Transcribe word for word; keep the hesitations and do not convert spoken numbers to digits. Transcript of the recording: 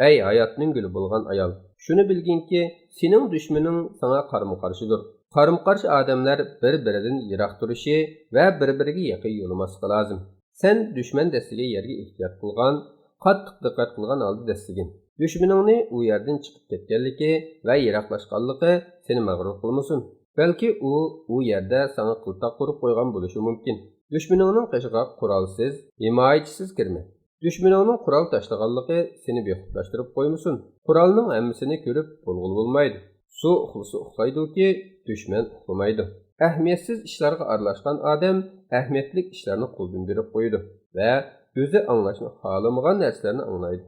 ئەي ھاياتنىڭ گۈلى بولغان ئايال، شۇنى بىلگىنكى، سېنىڭ دۈشمىنىڭ ساڭا قارىمۇ قارشىدۇر. قارىمۇ قارشى ئادەملەر بىر-بىرىدىن يىراق تۇرۇشى ۋە بىر-بىرىگە يېقىن يولىماسلىقى لازىم. سەن دۈشمەن دەسسىگەن يەرگە ئېھتىيات قىلغان، قاتتىق دىققەت قىلغان ھالدا دەسسىگىن. دۈشمىنىڭنى ئۇ يەردىن چىقىپ كەتكەنلىكى ۋە يىراقلاشقانلىقى سېنى مەغرۇر قىلمىسۇن. بەلكى ئۇ، ئۇ يەردە ساڭا قىلتاق قۇرۇپ قويغان بولۇشى مۇمكىن. دۈشمىنىڭنىڭ قېشىغا قورالسىز، ھىمايىچىسىز كىرمە. دۈشمىنىڭنىڭ قورال تاشلىغانلىقى سېنى بىخۇدلاشتۇرۇپ قويمىسۇن. قورالنىڭ ھەممىسىنى كۆرۈپ بولغىلى بولمايدۇ. سۇ ئۇخلىسا ئۇخلايدۇكى، دۈشمەن ئۇخلىمايدۇ. ئەھمىيەتسىز ئىشلارغا ئارىلاشقان ئادەم ئەھمىيەتلىك ئىشلارنى قولدىن بېرىپ قويىدۇ ۋە ئۆزى ئاڭلاشنى خالىمىغان نەرسىلەرنى ئاڭلايدۇ.